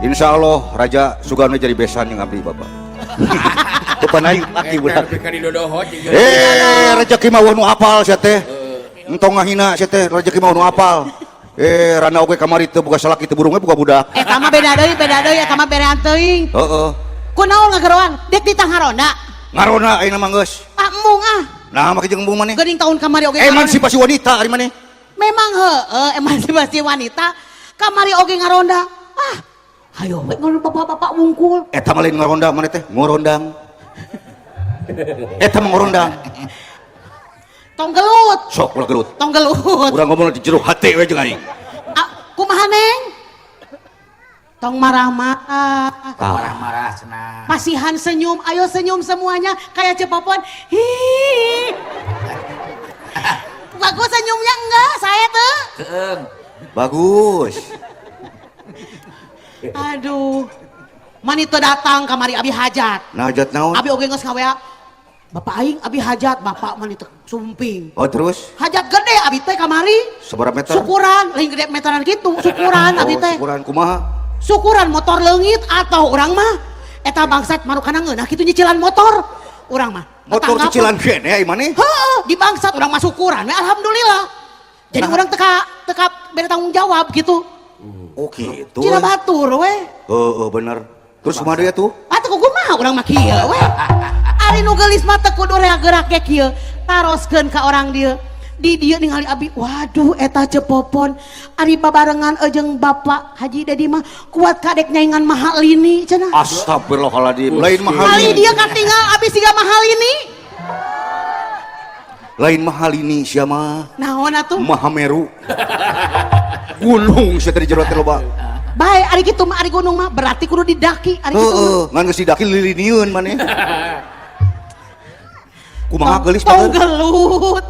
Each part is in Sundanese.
Insya Allah Raja sugana jadi besan yang abdi Bapak. Bapak naik laki budak. Tapi kan didodohot juga. Eh, rezeki mah nu apal sia teh. Entong ngahina sia teh, rezeki mah nu apal. Eh, randa oge kamari teu boga salaki, teu burung we boga budak. Eta mah beda deui, eta mah berean teuing. Heeh. Kunaon ngageroan? Dek ditah ngaronda. Ngaronda ayeuna mah geus. Ah, embung ah. Nah, make jeung embung maneh. Geuning tahun kamari oge ngaronda. Emansipasi wanita ari maneh. Memang heeh, emansipasi wanita kamari oge ngaronda. Ah, hayo we ngono bapak-bapak wungkul. Eta mah lain ngaronda maneh teh, ngorondang. Eta mah ngorondang. Tong gelut, Sok ulah gelut. Tong gelut. Urang ngomong di jero hate we jeung aing. Ah, kumaha, Neng? Tong marah-marah. Tah. Marah-marah cenah. Pasihan senyum, ayo senyum semuanya kayak Cepopon. Hi. Bagus senyumnya enggak? Saya tuh. Keeng. Bagus. Aduh. Mani teu datang kamari abi hajat. Nah, hajat naon? Abi oge geus ngaWA. Bapak aing abi hajat, bapak mani teu sumping. Oh, terus Hajat gede abi teh kamari. Seberapa meter? Syukuran, lain gede meteran gitu, syukuran abi Oh, teh. syukuran kumaha? Syukuran motor leungit atau urang mah eta bangsat marukana ngeunah kitu nyicilan motor. Urang mah. Motor Tetangga cicilan keneh ai maneh? Heeh, di bangsat urang mah syukuran we alhamdulillah. Jadi Nah. urang teka teka beda tanggung jawab gitu. Oh, gitu. Cina batur we. Heeh, bener. Terus kumaha deui atuh? Atuh kumaha urang mah kieu we. Ari nu geulis mah teu kudu gerak ge kieu. Taroskeun ka orang dieu. Di dieu ningali abi, waduh, eta Cepopon. Ari babarengan jeung Bapak Haji Dedi mah kuat kadek nyaingan Mahalini cenah. Astagfirullahaladzim. Lain mahal Kali ini. dia katinggal abi siga Mahalini. Lain mahal ini sia mah. Naon atuh? Mahameru. Gunung sia teh di jero teh loba. Bae ari kitu mah, ari gunung mah berarti kudu didaki ari kitu mah. Heeh, ngan geus didaki lilinieun maneh. Kumaha geulis Tong bager? Gelut.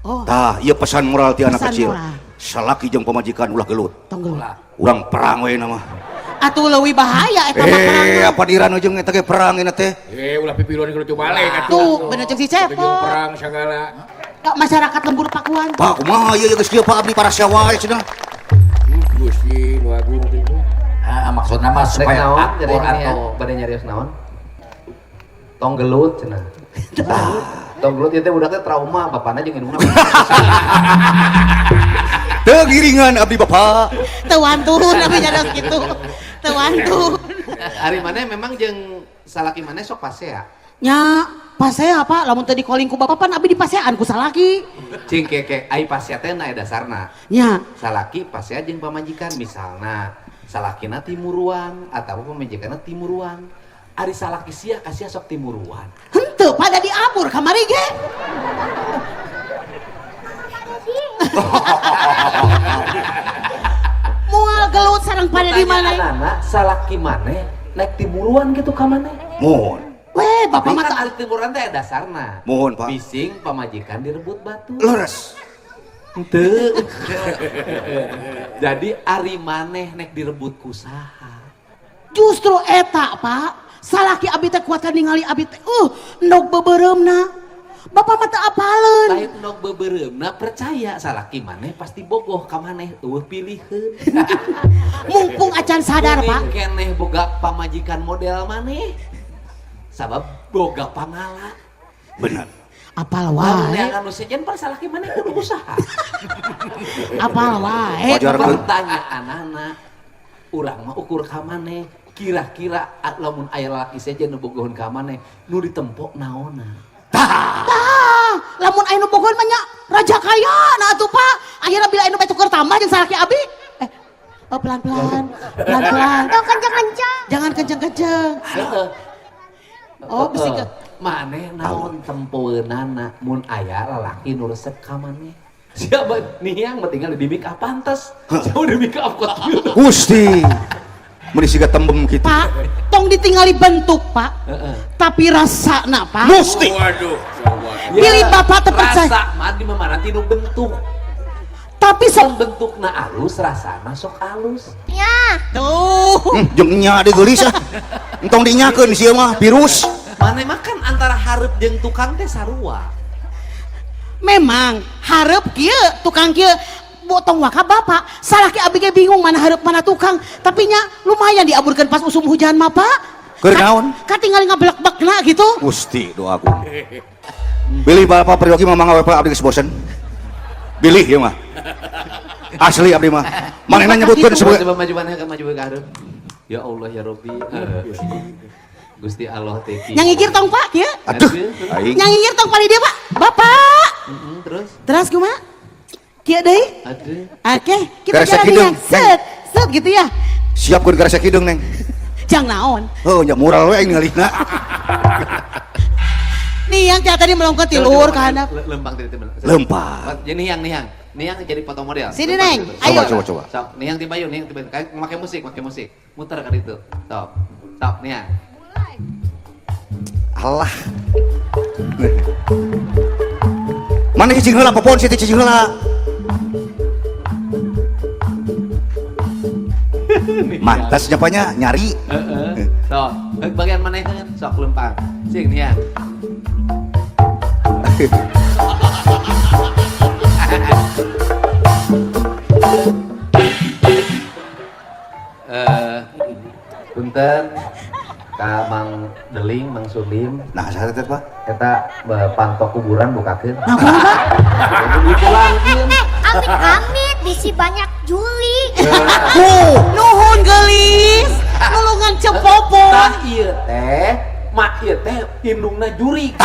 Oh, Tah, ieu pesan moral ti anak Pesan kecil. moral. Salaki jeung pamajikan ulah gelut. Tong gelut. Urang perang we nama. Atuh leuwih bahaya eta mah perang Eh, mah. apa diran jeung eta ge perang eta teh. Eh, ulah pipiluan kudu balik atuh. Tuh, bener cek si Jeung Cepot. Perang segala. Ka masyarakat lembur Pakuan. Pak, kumaha ieu geus kieu Pak, abdi parasea wae cenah. Gusti nu agung teh. Ah, maksudna mah Rek supaya naon akur jadi ini ya, atau bade nyarios naon? Tong gelut cenah. Tong gelut ieu teh budaknya trauma, bapana jeung indungna. Teu giringan abdi Bapak. Teu wantun abi nyarios kitu. Teu wantun. Ari maneh memang jeung salaki maneh sok pasea? Nya, pasea apa? Lamun teu di-calling ku bapak pan abi dipasean ku salaki. Cing keke ai pasea teh na dasarna. Nya, Salaki pasea jeung pamajikan, misalna salakina timuruan atau pamajikanna timuruan. Ari salaki sia ka sia sok timuruan? Henteu pada diabur kamari ge. Moal gelut sareng pada di mana? Pertanyaanana, salaki maneh naik timuruan gitu ka maneh? Mohon. Weh, bapak mah Kan teu- ari timuruan teh dasarna. Mohon, Pak. Bising pamajikan direbut batu. Leres. Henteu. Jadi ari maneh nek direbut ku saha? Justru eta, Pak. Salaki abi teh kuat ningali abi teh. Endog beubeuremna. Bapak mah teu apaleun. Lain endog beubeuremna, percaya salaki maneh pasti bogoh ka maneh, euweuh piliheun. Mumpung acan sadar, Pak. Kuning keneh boga pamajikan model maneh. Sabab boga pangala. Bener. Apal Lamun wae. yang anu sejen pan salaki maneh kudu usaha. Apal wae. Wajar. Pertanyaan anak urang mah ukur ka maneh, kira-kira lamun aya lalaki sejen nu bogoheun ka maneh nu ditempok naonna? Tah, lamun aya nu bogoheun mah nya raja kaya nah atuh, Pak. Akhirnya bila aya nu tuker tambah jeung salaki abi. Eh, oh, pelan-pelan, pelan-pelan. Tuh kenceng-kenceng. Jangan kenceng-kenceng. Heeh. Oh, bisi ke Maneh naon tempoeunana mun aya lalaki nu resep ka maneh? Siapa nih yang tinggal di make up pantas. Siapa di make up kok kieu? Gusti. Mun siga tembem kitu. Pak, tong ditinggali bentuk, Pak. Heeh. Tapi rasana, Pak. Musti. Waduh. Pilih bapak teu percaya. Rasa mah di mana tinu bentuk. Tapi sok Sok bentukna alus, rasana sok alus. Ya. Tuh. Jeung nya deui geulis ah. Entong dinyakeun sia mah virus. Maneh mah kan antara hareup jeung tukang teh sarua. Memang hareup kieu, tukang kieu. Botong waka bapak, salaki abi ge bingung mana hareup mana tukang, tapi nya lumayan diaburkeun pas usum hujan mah Pak. Keur naon? Katingali ngabelek-bekna gitu. Gusti doaku. Bilih bapak peryogi mah mangga we Pak, abdi geus bosen. Bilih ieu mah. Asli abdi mah. Manehna nyebutkeun sebagai Coba maju mana maju ke hareup. Ya Allah ya Rabbi. Gusti Allah teh kieu. Yang ngigir tong Pak kieu. Aduh, aing. Yang ngigir tong pali dia Pak. Bapak. Terus Terus kumaha? Kieu deui. aduh. Oke, kita Garis jalan hideung, yang set, set gitu ya. Siap kun garis hideung, Neng. Jang naon. Oh, nya mural we aing ngalihna. Nih yang kayak tadi melongkot tidur ka handap. Lempang tadi teman. Lempang. Jadi niang niang. Niang jadi foto model. Sini, Lempang Neng. gitu. Ayo. Coba coba coba. Sok, niang tiba yuk, niang tiba. Kayak make musik, make musik. Muter kan itu. Top. Top niang. Alah. Mana cicing heula popon sih cicing heula. Mantas nyapanya nyari. Heeh. Sok, bagian mana kan? Sok lempang. Sing niang. Punten ka Mang Deling, Mang Sulim. Nah, saya teh Pak. Eta pantok kuburan bukakeun. Nah, kumaha, Pak? Dipulangkeun. Amit-amit bisi banyak juli. Nuhun geulis. Nulungan cepopon. Tah ieu teh, mak ieu teh indungna jurig.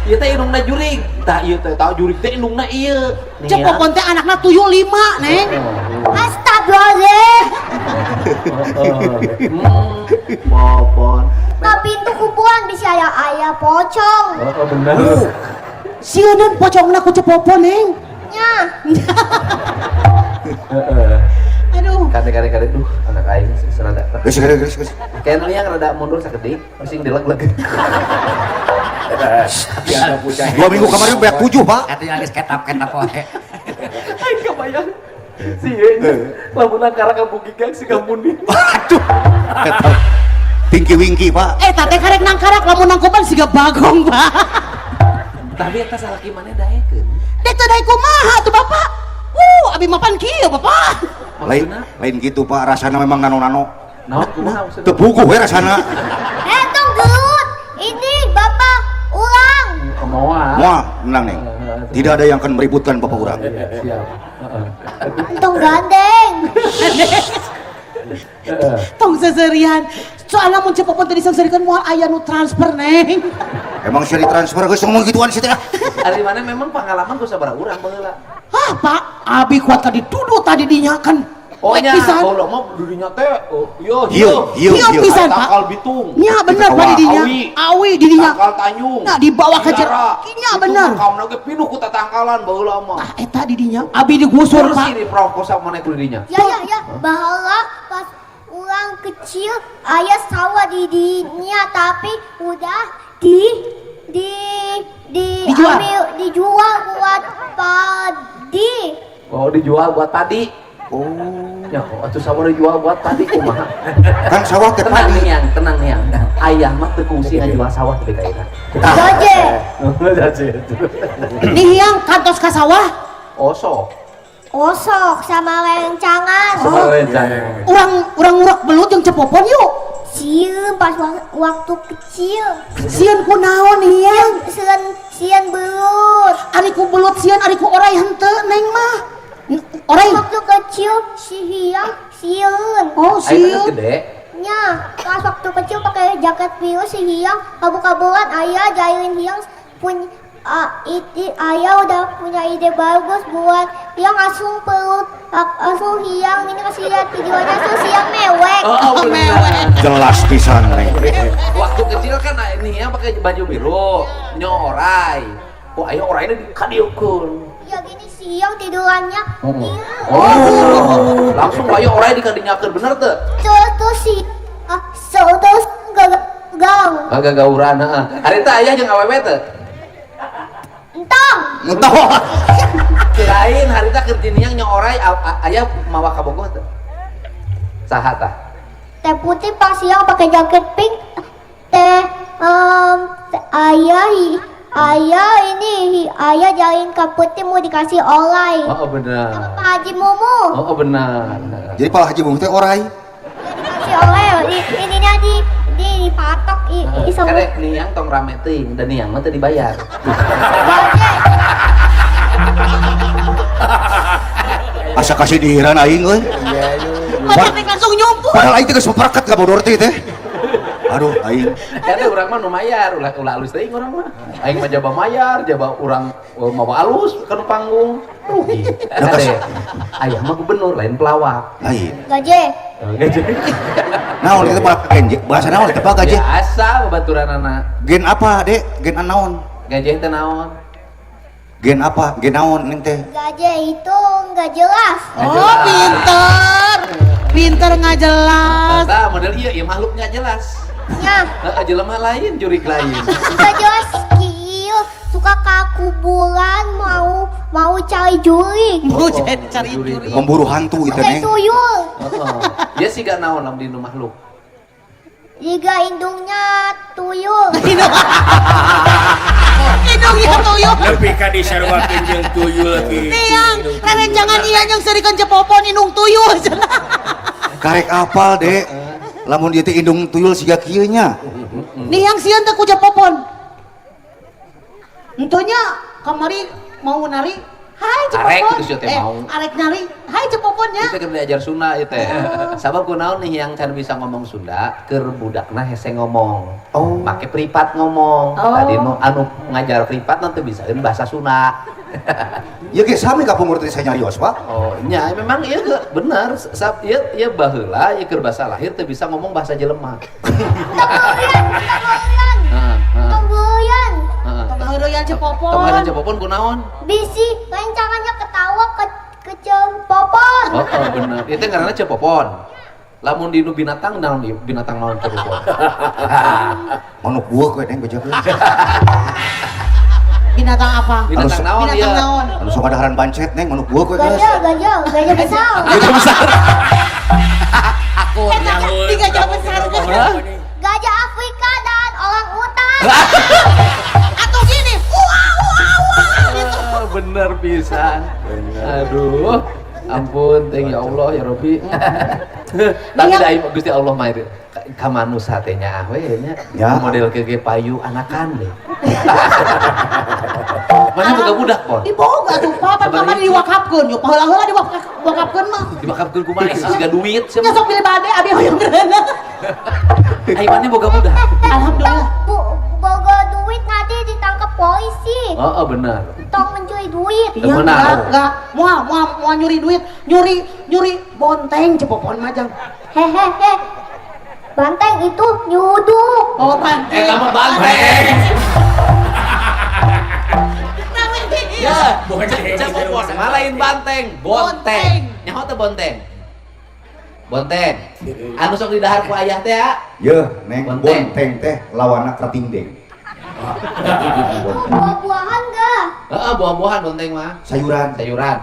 Ieu teh indungna jurig. Tah ieu teh tah jurig teh indungna ieu. Cepopon teh anakna tuyul 5, Neng. Astagfirullahaladzim. Popon. Nah, pintu kuburan bisa ayah ayah pocong. Oh, bener. Sieun pocongna ku cepopon, Neng. Nya. Aduh. Kade kade kade duh anak aing serada. Geus geus geus geus. Kayak nu yang rada mundur sakedik, sing dileg-leg. 2 minggu kemarin banyak 7, Pak. Katanya geus ketap-ketap wae. Aing kebayang. Si ieu nya lamun angkara ka Bugigag si Kamundi. Aduh. Eta Tingki wingki, Pak. Eta teh karek nangkarak lamun nangkoban siga bagong, Pak. Tapi eta salaki maneh daekeun. Dek teh daek kumaha tuh, Bapak? Abi mapan kieu, Bapak. Lain lain gitu, Pak. Rasana memang nano-nano. Naon kumaha maksudna? Teu puguh we rasana. Tong gelut. Ini Bapak ulang. Moal. Moal, tenang, Neng. Tidak ada yang akan meributkan Bapak urang. Siap. Heeh. Tong gandeng. Tong seserian. Soalnya mun cepopon tadi sengserikan moal aya nu transfer, Neng. Emang sih ditransfer geus ngomong gituan sih teh. Ari mana memang pengalaman ku sabaraha urang baheula. Hah, Pak, abi kuat tadi duduk tadi dinya kan. Oh nya, pisan. baheula mah dudinya teh oh, yo Hieu, hieu, Hieu hieu. pisan, Pak. Tangkal Bitung. Nya bener Pak di dinya. Awi. Awi di dinya. Tangkal Tanjung. Nah, dibawa ke Cilara. Nya Itu bener. makamna ge pinuh ku tatangkalan baheula mah. Tah eta di dinya. Abi digusur, Pak. Kursi di prokosa maneh ku di dinya. Ya ya ya, bahala pas ulang kecil ayah sawah di dinya tapi udah di Dijual? ambil dijual buat padi. Oh, dijual buat padi. Oh. Ya, atuh sawah dijual buat padi kumaha? Kan sawah teh Tenang padi. nih yang, tenang nih yang. Ayah mah teu kungsi ngajual sawah tapi ka ayeuna. Gaje. Nih yang kantos ka sawah. Osok. Osok sama lencangan. Sama rencana. Urang urang ngurak belut yang cepopon yuk. Sieun pas waktu kecil. Sieun ku naon hiang? Sieun sieun belut. Ari ku belut sieun, ari ku orai henteu Neng mah. Orai. Waktu kecil si Hiang sieun. Oh, Ayeuna sieun. gede. Nya, pas waktu kecil pakai jaket biru si Hiang kabur-kaburan ayah jahilin Hiang punya ayah udah punya ide bagus buat Hiang langsung perut langsung Hiang ini kasih lihat videonya terus Hiang mewek. Oh, Mewek. Jelas pisan, Neng. Waktu kecil kan ini yang pakai baju biru, nyorai. Oh, ayo orainya di kadieukeun. Ya gini si Hiang tidurannya. Iya. Oh, langsung ayo orai dikadinyakeun bener teu? Terus si terus gagang. Agak gauran heeh. Ari teh ayah jeung awewe teu? Entong. Entah. Kirain harita keur niang nyorai ayah mawa ka Bogor teu? Saha tah? Teh putih pas siang pakai jaket pink. Teh ayah Ayah ini, ayah jalin ke putih mau dikasih olay. Oh, benar. Sama Pak Haji Mumu. Oh, benar. Jadi Pak Haji Mumu teh orai. Dikasih olay, ininya di dipatok i sama. Karek niang tong rame teuing dan niang mah teu dibayar. Asa kasih diiran aing euy. Mana langsung nyumpul. Padahal aing teh geus pepereket ka bodor teh teh. Aduh aing. Karena urang mah nu mayar, ulah ulah alus teuing urang mah. Aing mah jaba mayar, jaba urang mawa alus ka nu panggung. Rugi. Kade, ayah mah gubernur lain pelawak. Lain. Gaje. Gaje. Naon itu Pak genje? Bahasa naon itu Pak gaje? Biasa babaturanana. Gen apa, Dek? Gen naon? Gaje teh naon? Gen apa? Gen naon neng teh? Gaje itu nggak jelas. Oh, pinter. Pinter nggak jelas. Tah model iya, iya makhluk nggak jelas. Ya. Heeh, jelema lain, jurik lain. Nggak jelas kieu suka ke kuburan mau cari jurik. Mau cari jurik. Memburu hantu itu Pakai neng. tuyul. Heeh. Dia sih gak naon lamun dinu makhluk. Jika indungnya tuyul. Indungnya tuyul. Lebih ka disaruakeun jeung tuyul kitu. Tiang, rerencangan iya yang serikeun cepopon indung tuyul. Karek apal, Dek. Lamun dia teh indung tuyul siga kieu nya. Niang sieun teh ku cepopon. Entunya kamari mau nari, hai cepopon. Arek gitu sih teh mau. Arek nari, hai cepoponnya. Itu keur diajar Sunda ieu teh. Sabab kunaon nih yang can bisa ngomong Sunda, keur budakna hese ngomong. Oh. Make privat ngomong. Oh. Tadi nu anu ngajar privat nanti bisaeun bahasa Sunda. Ya ge sami ka pungkur teh saya nyarios, Pak. Oh, nya memang ieu ge bener. Sab ieu ieu baheula ieu keur bahasa lahir teu bisa ngomong bahasa jelema. Heeh, heeh. Tonggoyan. Heeh. Tong heureyan cepopon. Tong heureyan cepopon kunaon? Bisi rencangannya ketawa ke cepopon. Oh, oh bener. Itu ngaranna cepopon. Lamun dinu binatang naon ieu? Binatang naon cepopon? Manuk buah we neng bejakeun. Binatang apa? Binatang naon Binatang ieu? naon? Anu sok kadaharan pancet neng manuk buah we geus. Gajah, gajah, gajah besar. Gajah besar. Aku Eta di gajah besar. Gajah Afrika dan orang utan. Atau gini, wah wah wah gitu. Bener pisan. Aduh, ampun, thank ya Allah ya Robi. Tapi da Gusti Allah mah itu ka manusa teh nya we nya. Ya. Model ke payu anakan deh. Mana boga budak pon? Diboga tuh, Pak, pan kamari diwakafkeun. Yo paheula-heula diwakafkeun mah. Diwakafkeun kumaha siga duit sia. Nya sok pilih bade abi hoyong geureuh. Ai mana boga budak? Alhamdulillah. Bu, boga duit nanti ditangkap polisi. Oh, oh benar. Tong mencuri duit. Iya, enggak. Moal nyuri duit, nyuri bonteng cepopon mah jang. Hehehe. Banteng itu nyuduk. Oh, banteng. Eh, kamu banteng. Ya, cepopon mah lain banteng, bonteng. Nyaho teh bonteng. Bonteng. Anu sok didahar ku ayah teh ya? Yeuh, neng bonteng teh lawanna kertingdeng. Itu buah-buahan enggak? Heeh, buah-buahan bonteng mah. Sayuran. Sayuran.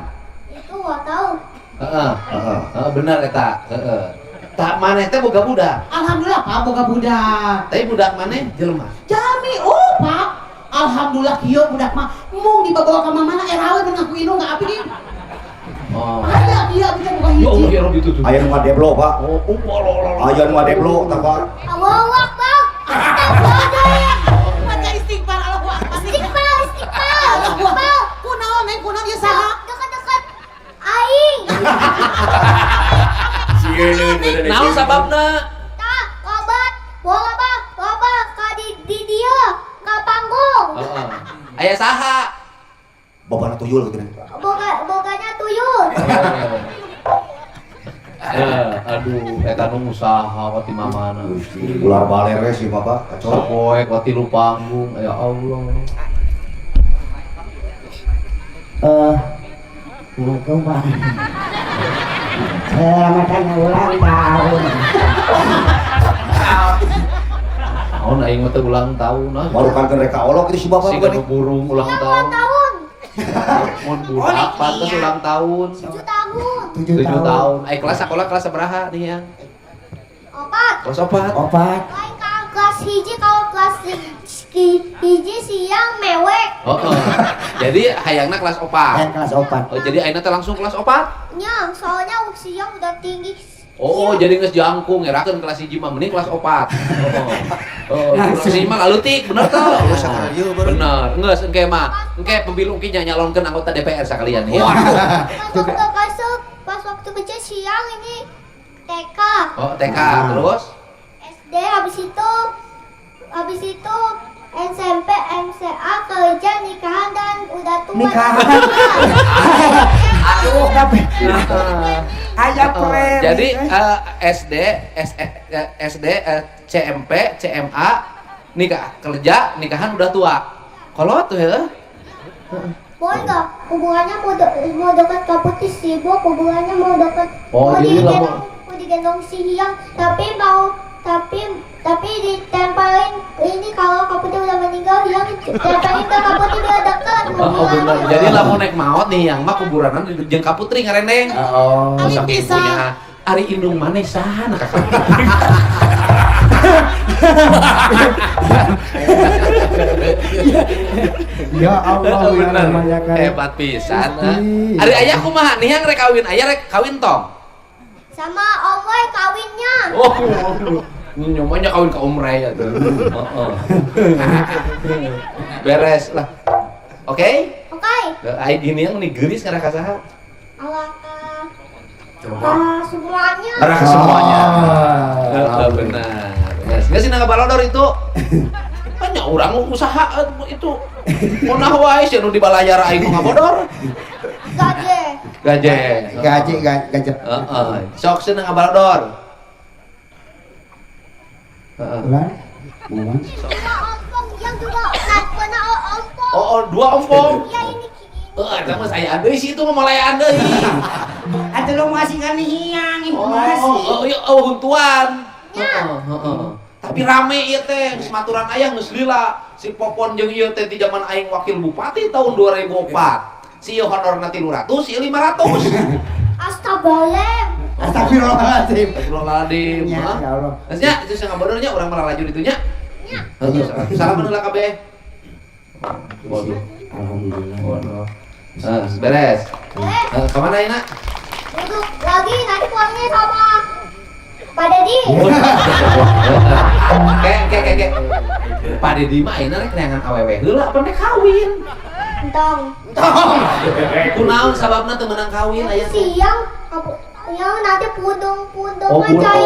Itu enggak tahu. Heeh. Heeh, bener eta. Heeh. Tak maneh teh boga budak. Alhamdulillah Pak boga budak. Tapi budak maneh jelema. Jami, oh Pak. Alhamdulillah kieu budak mah mung dibawa ka mamana eraeun ngaku indung ka abi di. Oh. Ada dia bisa buka hiji. Ya Allah ya Rabbi itu tuh. Aya nu ngadeblo, Pak. Oh, Allah. Aya nu ngadeblo tah, Pak. Allahu Akbar. Astagfirullahaladzim. Baca istighfar Allahu Akbar. Istighfar, istighfar. Istighfar. Kunaon neng kunaon ieu saha? Dekat-dekat aing. Naon sababna? Tah, obat, loba, loba ka di dieu, ka panggung. Heeh. Aya saha? Bapana tuyul gitu neng. Boganya tuyul. Aduh, eta nu usaha wati mamana. Ular baler we sih Bapak, kacau. Sapoek wati lu panggung, ya Allah. Assalamualaikum Pak. Selamat ulang tahun. Naon aing mah teu ulang tahun ah. Baru kan reka olok itu si Bapak Si bukan nih. burung ulang tahun. Tahun. Mun budak pantes ulang tahun. 7 tahun. 7 7 tahun. Eh kelas sekolah kelas sabaraha nih yang? 4. Kelas 4. 4. Lain ka kelas 1 kalau kelas 3 Hiji siang mewek. Oh, oh. Jadi hayangna kelas 4. Hayang kelas 4. Oh, jadi ayeuna teh langsung kelas 4? Nya, soalnya siang udah tinggi. Oh, jadi geus jangkung ngerakeun kelas 1 mah mending kelas 4. Oh. Oh, kelas 1 mah leutik, bener teh. Bener. Geus engke mah. Engke pemilu engke nyalonkeun anggota DPR sakalian ya. Pas waktu kecil siang ini TK. Oh, TK terus? SD habis itu SMP, MCA, kerja, nikahan dan udah tua. Nikahan. Aduh, tapi ayah keren. Jadi SD, SD, CMP, CMA, nikah, kerja, nikahan udah tua. Kalau tuh ya? Boleh nggak? Hubungannya mau dekat ke Putih sibuk, hubungannya mau dekat. Oh, mau jadi mau digendong si Hyang, tapi ditempelin ini kalau Kak Putih udah meninggal, Hyang tempelin ke Kak Putih biar dekat. Oh, bener. Jadi lamun naik maot nih yang mah kuburanan jeung Kak Putri ngarendeng. Oh. Saking punya ari indung maneh saha nah Kak Putri. Ya Allah, bener. Hebat pisan. Ari ayah kumaha nih yang rek kawin, ayah rek kawin tong. Sama Om Roy kawinnya. Oh. Nyomanya kawin ke Om Ray ya tuh. Heeh. Beres lah. Oke? Oke. Ai gini yang nih geulis ngarah ka saha? Alah ka semuanya. Arah ke semuanya. Heeh, benar. Geus sih ngabalodor itu. Banyak orang usaha itu. Munah wae sia nu dibalayar aing nu ngabodor. Gaje. Gaje. Gaje gaje. Heeh. Sok cenah ngabalodor. Heeh. Ompong yang juga pernah ompong. Oh, dua ompong. Iya ini. Heeh, eta mah saya deui sih itu mah malayaan deui. Atuh lu masih kan hiang ibu masih. Oh, iya oh huntuan. Heeh, heeh. Tapi rame ieu teh geus maturan ayah geus lila. Si Popon jeung ieu teh di zaman aing wakil bupati tahun 2004. Si ieu honorna 300, si ieu 500. Astagfirullahaladzim. Astagfirullahaladzim. Astagfirullahaladzim. Ya Allah. Maksudnya itu sing ngabodornya urang malah laju ditunya. Nya. Salam heula kabeh. Waduh. Alhamdulillah. Waduh. Beres. Kemana ayeuna? Duduk lagi nanti pulangnya sama Pak Dedi. Ke. Pak Dedi mah ayeuna rek neangan awewe heula apa rek kawin? Entong. Entong. Kunaon sababna teu meunang kawin aya? Siang yang nanti pudung-pudung oh, cari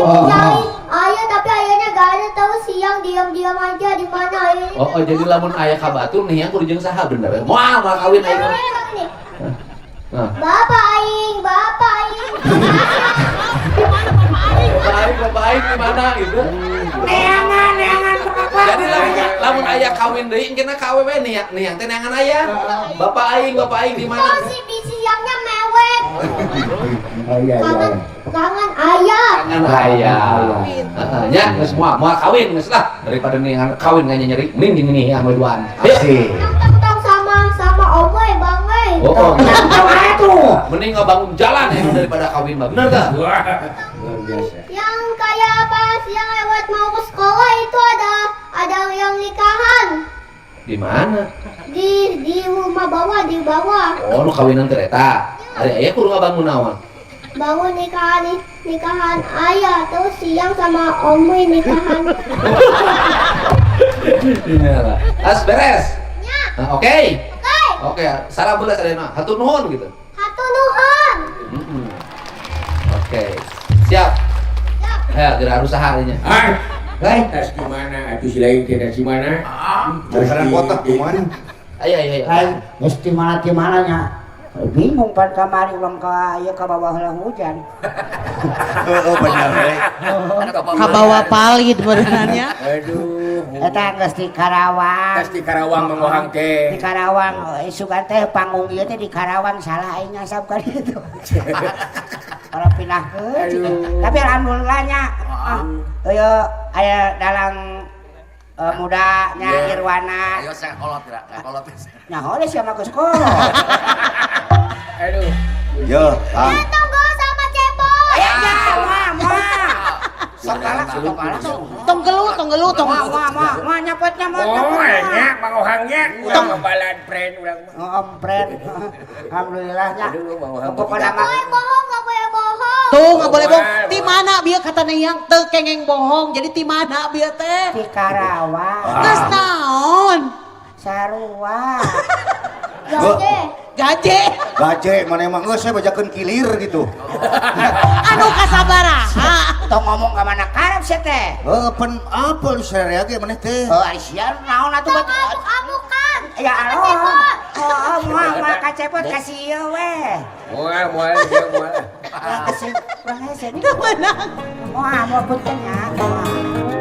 ayah tapi ayahnya gak ada tahu siang diam-diam aja di mana ayahnya. Oh, jadi lamun ayah ka batur nih yang kudu jeung saha bener. Moal moal kawin aing. Bapak aing, bapak aing. Bapak aing di mana gitu. Neangan bapak. Jadi lamun ayah kawin deui engkena ka awewe nih yang teh neangan ayah. Bapak aing di mana? Oh, si siangnya mewek. Oh iya iya. Kangen ayah. Kangen ayah. Heeh, nya geus moal kawin geus lah daripada nih kawin nganya nyeri mending gini nih yang duaan. Asik. Tong sama Om we, Bang we. Oh, tuh. Mending ngebangun jalan ya daripada kawin mah. Bener tak? Luar biasa. Yang kayak pas yang lewat mau ke sekolah itu ada yang nikahan. Di mana? Di rumah bawah, di bawah. Oh, lu kawinan kereta. Ari ayah kudu ngabangun naon? Bangun nikahan ayah terus siang sama Om we nikahan. Iya. As beres. Ya. Nah, oke. Oke, salam heula sadayana. Hatur nuhun gitu. Hatur nuhun. Oke. Siap. Siap. Ya, geura usaha nya. Ah. Hei, tas di mana? Atuh si lain teh tas di mana? Jarang kota kumaha? Ayo ayo ayo. Lain geus di mana nya. Bingung pan kamari ulang ka ieu ka bawah heula hujan. Heeh, bener we. Ka bawah palid beunannya. Aduh. Eta geus di Karawang. Tas di Karawang mangohang teh. Di Karawang, isukan teh panggung ieu teh di Karawang salah aing ngasap ka ditu. Para pindahkeun. Tapi alhamdulillah nya. Ieu aya dalang muda nya Irwana. Ayo saya kolot gerak, kolot. Nah, oleh siapa geus kolot. Aduh. Yo, Kang. Tunggu sama Cepot. Ya, moal. Sok galak, sok galak. Tong gelut, tong gelut, tong. Moal moal moal moal nyapotnya moal. Oh, nya Mang Ohangnya urang ngebalan friend urang mah. Oh, om friend. Alhamdulillah nya. Aduh, Mang Ohang. Pokoknya mah Boleh bohong, nggak boleh bohong. Tuh nggak boleh bohong. Di mana bieu kata yang teu kengeng bohong. Jadi di mana bieu teh? di Karawang. Geus naon? Sarua. Gaje. Gaje. Gaje mana emang geus saya bajakeun kilir gitu. Anu kasabaraha. Tong ngomong ka mana karep sia teh. Heuh, pen apa lu sararea ge maneh teh? Oh, sia naon atuh Tong ngamuk-amukan. Ya Allah. Oh, moal moal kacepot ka si ieu we. Moal moal dia moal. Urang kasih urang hese. Teu meunang. Moal moal punten ya. Moal.